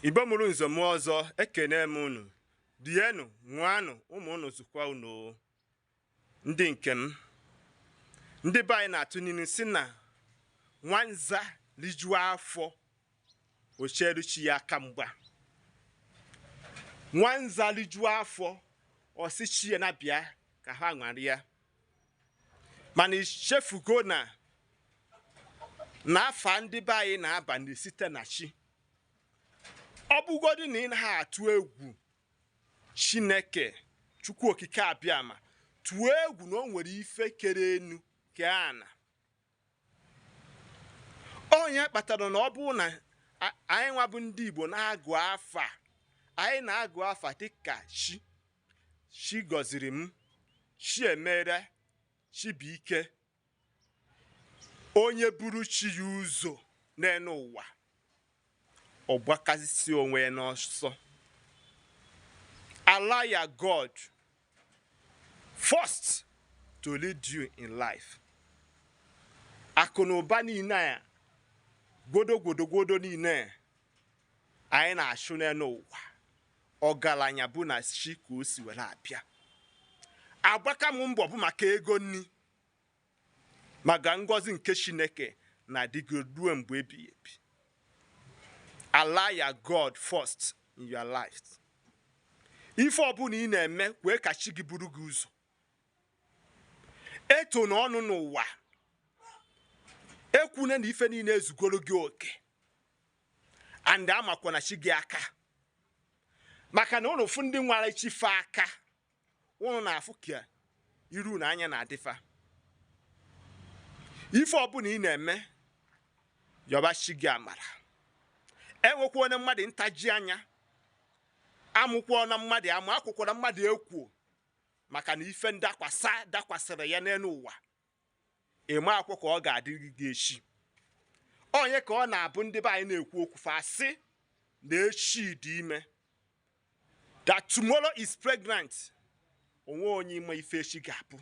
Igbo mụrụ nze mụọ ọzọ, ekene m unu. Rienụ, ṅụanụ, ụmụ unu zụkwa unu o. Ndị nke m, ndị be anyị na-atụ n'ilu si na nwanza rijuo afọ, o cheru chi ya aka mgba. Nwanza rijuo afọ, ọ sị chi ya na bịa ka ha ṅarịa. Mana ichefugo na na afa ndị be anyị na-aba na-esite na chi. Ọ bụgodị na ị naghị atụ egwu Chineke, Chukwu Okike Abịama, tụọ egwu na o nwere ife kere enu kee ana. Onye kpatara na ọ bụrụ na anyị nwa bụ ndị Igbo na-agụ afa, anyị na-agụ afa dịka chi. Chi gọziri m, chi emere, chi bụ ike. Onye buru chi ya ụzọ n'elu ụwa, ọ gbakasị onwe ya n'ọsọ. Allow your God first to lead you in life. Akụ na ụba niile a, gwodo gwodo gwodo niile anyị na-achụ n'elu ụwa, ọgaranya bụ na chi ka o si were abịa. Agbaka m mbọ bụ maka ego nni, maka ngọzi nke Chineke na-adịgo ruo mgbe ebighị ebi. Allow your God first in your life. Ife ọbụla ị na-eme, kwee ka chi gị buru gị ụzọ. Eto n'ọnụ n'ụwa, ekwune na ife niile ezugoro gị oke, and amakwa na chi gị aka, maka na ụnụ fụ ndị nwara chi fe aka, ụnụ na-afụ ka iru na anya na-adịfa. Ife ọbụla ị na-eme, yọba chi gị amara. Enwekwa onye mmadụ ntaji anya, amụkwọ na mmadụ amụ, akwụkwọ na mmadụ ekwo, maka na ife ndakwasa dakwasịrị ya n'elu ụwa, ịma akwụ ka ọ ga-adị gị echi. Onye ka ọ na-abụ ndị be anyị na-ekwu okwu, fa asị na echi dị ime, that tomorrow is pregnant. Onwe onye ime ife echi ga-abụ.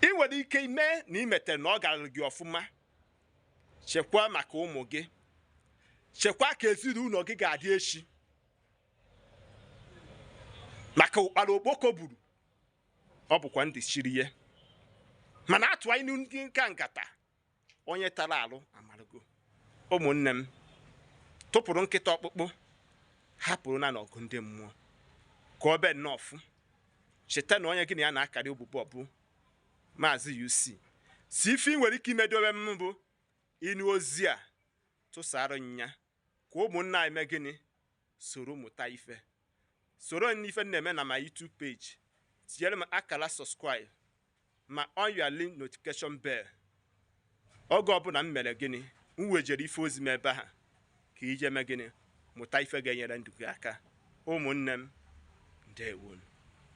Ị nwere ike ime na imetere na ọ gara gị ọfụma. Chekwaa maka ụmụ gị, chekwaa ka ezinụlọ gị ga-adị echi, maka ụkpara okpoko buru, ọ bụkwa ndị chiri ya. Mana atụ anyị ndị nka nkata, onye tara alụ amarago. Ụmụnne m, tụpụrụ nkịta ọkpụkpụ, hapụrụ na n'ọgụ ndị mmụọ ka ọ bee nnọọ. Fụ cheta na onye gị na ya na-akarị ogbugbo bụ Maazị UC. Si ife ị nwere ike imedobe m bụ ịnụ ozi a, tụsara nya ka ụmụnna anyị mee gịnị? Soro mụta ife, soro n'ife m na-eme na my YouTube page. Tinyere m akara subscribe ma on your link notification bell. Oge ọbụla m mere gịnị, m wejere ife ozi m ebe ha ka ije mee gịnị? Mụta ife ga-enyere ndụ gị aka. Ụmụnne m, ndewonu.